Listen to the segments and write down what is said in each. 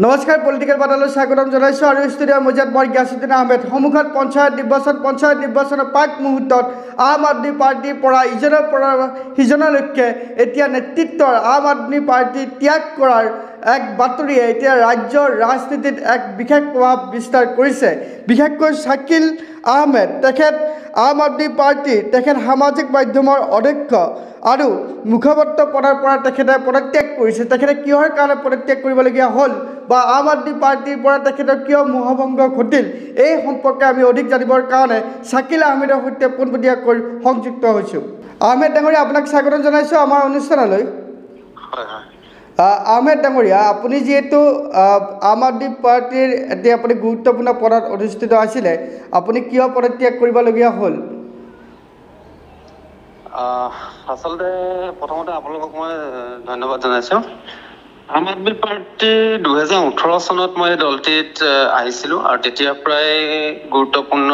নমস্কাৰ, পলিটিকেল বাৰ্তালৈ স্বাগতম জনাইছোঁ আৰু ষ্টুডিঅ'ৰ মজিয়াত মই গিয়াছুদ্দিন আহমেদ। সন্মুখত পঞ্চায়ত নিৰ্বাচন, পঞ্চায়ত নিৰ্বাচনৰ প্ৰাক মুহূৰ্তত আম আদমি পাৰ্টীৰ পৰা ইজনৰ পৰা সিজনলৈকে এতিয়া নেতৃত্বৰ আম আদমি পাৰ্টী ত্যাগ কৰাৰ এক বাতৰিয়ে এতিয়া ৰাজ্যৰ ৰাজনীতিত এক বিশেষ প্ৰভাৱ বিস্তাৰ কৰিছে। বিশেষকৈ শাকিল আহমেদ, তেখেত আম আদমি পাৰ্টীৰ, তেখেত সামাজিক মাধ্যমৰ অধ্যক্ষ আৰু মুখপাত্ৰ পদৰ পৰা তেখেতে পদত্যাগ কৰিছে। তেখেতে কিহৰ কাৰণে পদত্যাগ কৰিবলগীয়া হ'ল বা আম আদমি পাৰ্টীৰ পৰা তেখেতৰ কিয় মোহভংগ ঘটিল, এই সম্পৰ্কে আমি অধিক জানিবৰ কাৰণে শাকিল আহমেদৰ সৈতে পোনপটীয়াকৈ সংযুক্ত হৈছোঁ। আহমেদ ডাঙৰীয়া, আপোনাক স্বাগতম জনাইছোঁ আমাৰ অনুষ্ঠানলৈ। হয় হয়। আহমেদ ডাঙৰীয়া, আপুনি যিহেতু আম আদমি পাৰ্টীৰ এতিয়া আপুনি গুৰুত্বপূৰ্ণ পদত অধিষ্ঠিত আছিলে, আপুনি কিয় পদত্যাগ কৰিবলগীয়া হ'ল? আচলতে প্ৰথমতে আপোনালোকক মই ধন্যবাদ জনাইছোঁ। আম আদমি পাৰ্টী 2018 চনত মই দলটিত আহিছিলোঁ আৰু তেতিয়াৰ পৰাই গুৰুত্বপূৰ্ণ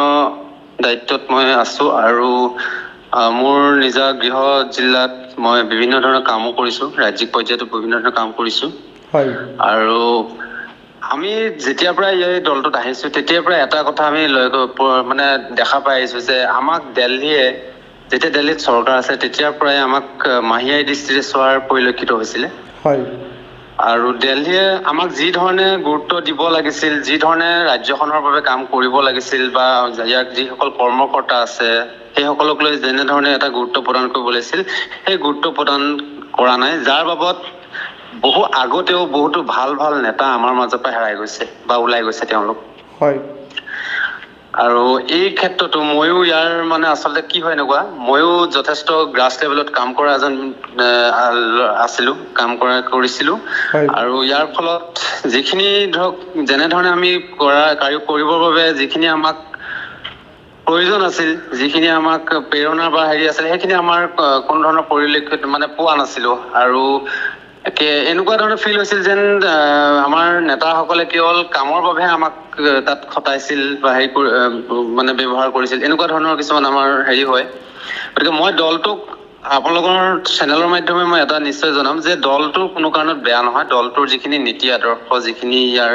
দায়িত্বত মই আছোঁ আৰু মোৰ নিজা গৃহ জিলাত মই বিভিন্ন ধৰণৰ কামো কৰিছোঁ, ৰাজ্যিক পৰ্যায়তো বিভিন্ন ধৰণৰ কাম কৰিছোঁ। হয়। আৰু আমি যেতিয়াৰ পৰা এই দলটোত আহিছোঁ তেতিয়াৰ পৰা এটা কথা আমি মানে দেখা পাই আহিছোঁ যে আমাক দিল্লীয়ে, যেতিয়া দিল্লীত চৰকাৰ আছে তেতিয়াৰ পৰাই আমাক মাহীআই দৃষ্টিৰে চোৱাৰ পৰিলক্ষিত হৈছিলে। হয়। আৰু দিল্লীয়ে আমাক যি ধৰণে গুৰুত্ব দিব লাগিছিল, যি ধৰণে ৰাজ্যখনৰ বাবে কাম কৰিব লাগিছিল বা ইয়াৰ যিসকল কৰ্মকৰ্তা আছে সেইসকলক লৈ যেনেধৰণে এটা গুৰুত্ব প্ৰদান কৰিব লাগিছিল, সেই গুৰুত্ব প্ৰদান কৰা নাই, যাৰ বাবদ বহু আগতেও বহুতো ভাল ভাল নেতা আমাৰ মাজৰ পৰা হেৰাই গৈছে বা ওলাই গৈছে তেওঁলোক। হয়। আৰু এই ক্ষেত্ৰতো ময়ো ইয়াৰ মানে আচলতে কি হয় এনেকুৱা, ময়ো যথেষ্ট গ্ৰাছ লেভেলত কাম কৰা এজন আছিলোঁ, কাম কৰিছিলোঁ। আৰু ইয়াৰ ফলত যিখিনি ধৰক যেনেধৰণে আমি কৰা কাৰ্য কৰিবৰ বাবে যিখিনি আমাক প্ৰয়োজন আছিল, যিখিনি আমাক প্ৰেৰণা বা হেৰি আছিল, সেইখিনি আমাৰ কোনো ধৰণৰ পৰিলক্ষিত মানে পোৱা নাছিলোঁ। আৰু এনেকুৱা ধৰণৰ ফিল হৈছিল যেন আমাৰ নেতাসকলে কেৱল কামৰ বাবেহে আমাক তাত খটাইছিল বা হেৰি মানে ব্যৱহাৰ কৰিছিল, এনেকুৱা ধৰণৰ কিছুমান আমাৰ হেৰি হয়। গতিকে মই দলটোক আপোনালোকৰ চেনেলৰ মাধ্যমে মই এটা নিশ্চয় জনাম যে দলটোৰ কোনো কাৰণত বেয়া নহয়, দলটোৰ যিখিনি নীতি আদৰ্শ, যিখিনি ইয়াৰ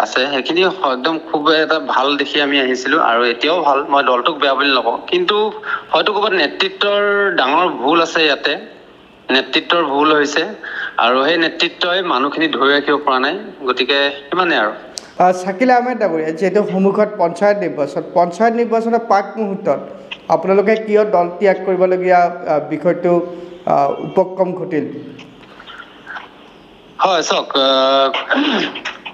আছে, সেইখিনি একদম খুব এটা ভাল দেখি আমি আহিছিলোঁ আৰু এতিয়াও ভাল। মই দলটোক বেয়া বুলি নকওঁ, কিন্তু হয়তো ক'ৰবাত নেতৃত্বৰ ডাঙৰ ভুল আছে, ইয়াতে নেতৃত্বৰ ভুল হৈছে আৰু সেই নেতৃত্বই মানুহখিনি ধৰি ৰাখিব পৰা নাই, গতিকে সিমানেই আৰু। শাকিল আহমেদ ডাঙৰীয়া, যিহেতু সন্মুখত পঞ্চায়ত নিৰ্বাচন, পঞ্চায়ত নিৰ্বাচনৰ প্ৰাক মুহূৰ্তত আপোনালোকে কিয় দল ত্যাগ কৰিবলগীয়া বিষয়টো উপক্ৰম ঘটিল? হয়, চাওক,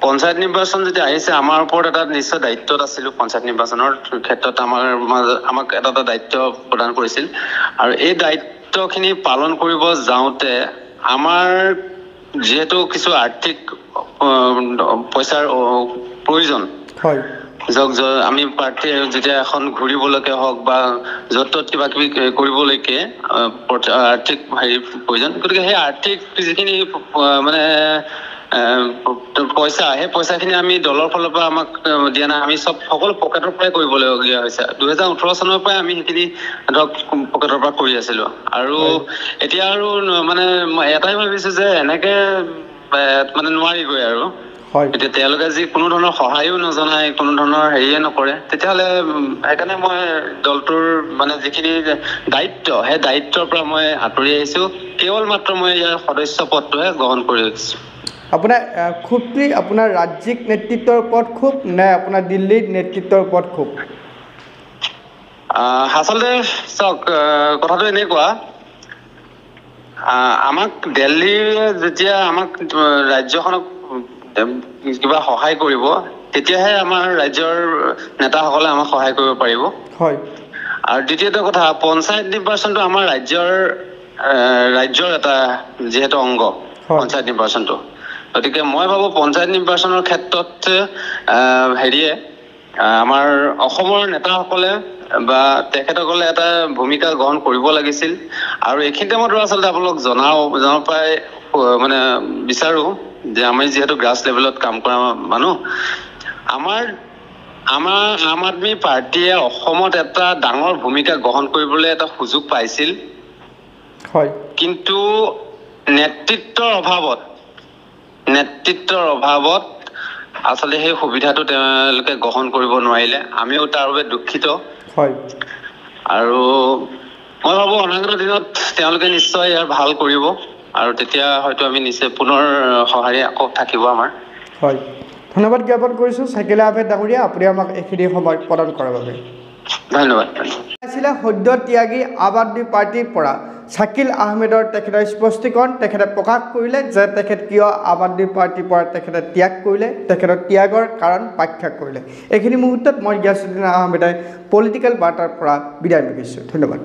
পঞ্চায়ত নিৰ্বাচন যেতিয়া আহিছে আমাৰ ওপৰত এটা নিশ্চয় দায়িত্বত আছিলোঁ। পঞ্চায়ত নিৰ্বাচনৰ ক্ষেত্ৰত আমাৰ আমাক এটা এটা দায়িত্ব প্ৰদান কৰিছিল আৰু এই দায়িত্বখিনি পালন কৰিব যাওঁতে আমাৰ যিহেতু কিছু আৰ্থিক পইচাৰ প্ৰয়োজন। হয়। আমি প্ৰাৰ্থী যেতিয়া এখন ঘূৰিবলৈকে হওক বা য'ত ত'ত কিবা কিবি কৰিবলৈকে আৰ্থিক হেৰি প্ৰয়োজন, গতিকে সেই আৰ্থিক যিখিনি মানে পইচা, সেই পইচাখিনি আমি দলৰ ফালৰ পৰা আমাক দিয়া নাই, আমি চব সকলো পকেটৰ পৰাই কৰিবলগীয়া হৈছে। 2018 চনৰ পৰাই আমি সেইখিনি ধৰক পকেটৰ পৰা কৰি আছিলোঁ আৰু এতিয়া আৰু মানে এটাই ভাবিছোঁ যে এনেকে মানে নোৱাৰিগৈ আৰু। এতিয়া তেওঁলোকে যি কোনো ধৰণৰ সহায়ো নজনায়, কোনো ধৰণৰ হেৰিয়ে নকৰে, তেতিয়াহ'লে সেইকাৰণে মই দলটোৰ মানে যিখিনি দায়িত্ব, সেই দায়িত্বৰ পৰা মই আঁতৰি আহিছোঁ। কেৱল মাত্ৰ মই ইয়াৰ সদস্য পদটোহে গ্ৰহণ কৰি আহিছোঁ। আপোনাৰ ক্ষোভটি আপোনাৰ ৰাজ্যিক নেতৃত্বৰ ওপৰত ক্ষোভ নে আপোনাৰ দিল্লীৰ নেতৃত্বৰ ওপৰত ক্ষোভ? আচলতে চাওক, কথাটো এনেকুৱা, আমাক দিল্লীয়ে যেতিয়া আমাক ৰাজ্যখনক কিবা সহায় কৰিব তেতিয়াহে আমাৰ ৰাজ্যৰ নেতাসকলে আমাক সহায় কৰিব পাৰিব। হয়। আৰু দ্বিতীয়তে কথা, পঞ্চায়ত নিৰ্বাচনটো আমাৰ ৰাজ্যৰ এটা যিহেতু অংগ পঞ্চায়ত নিৰ্বাচনটো, গতিকে মই ভাবোঁ পঞ্চায়ত নিৰ্বাচনৰ ক্ষেত্ৰত হেৰিয়ে আমাৰ অসমৰ নেতাসকলে বা তেখেতসকলে এটা ভূমিকা গ্ৰহণ কৰিব লাগিছিল। আৰু এইখিনিতে মই আচলতে আপোনালোক জনাব পাই মানে বিচাৰোঁ যে আমি যিহেতু গ্ৰাছ লেভেলত কাম কৰা মানুহ, আমাৰ আম আদমি পাৰ্টীয়ে অসমত এটা ডাঙৰ ভূমিকা গ্ৰহণ কৰিবলৈ এটা সুযোগ পাইছিল। হয়। কিন্তু নেতৃত্বৰ অভাৱত নেতৃত্বৰ অভাৱত আচলতে সেই সুবিধাটো তেওঁলোকে গ্ৰহণ কৰিব নোৱাৰিলে। আমিও তাৰ বাবে দুখিত। হয়। আৰু মই ভাবোঁ অনাগত দিনত তেওঁলোকে নিশ্চয় ইয়াৰ ভাল কৰিব আৰু তেতিয়া হয়তো আমি নিশ্চয় পুনৰ সঁহাৰি আকৌ থাকিব আমাৰ। হয়, ধন্যবাদ জ্ঞাপন কৰিছোঁ চাকিল আহমেদ ডাঙৰীয়া, আপুনি আমাক এইখিনি সময় প্ৰদান কৰাৰ বাবে। ধন্যবাদ। আছিলে সদ্য ত্যাগী আম আদমি পাৰ্টীৰ পৰা চাকিল আহমেদৰ তেখেতৰ স্পষ্টীকৰণ। তেখেতে প্ৰকাশ কৰিলে যে তেখেত কিয় আম আদমি পাৰ্টীৰ পৰা তেখেতে ত্যাগ কৰিলে, তেখেতৰ ত্যাগৰ কাৰণ ব্যাখ্যা কৰিলে। এইখিনি মুহূৰ্তত মই গিয়াছুদ্দিন আহমেদে পলিটিকেল বাৰ্তাৰ পৰা বিদায় মাগিছোঁ। ধন্যবাদ।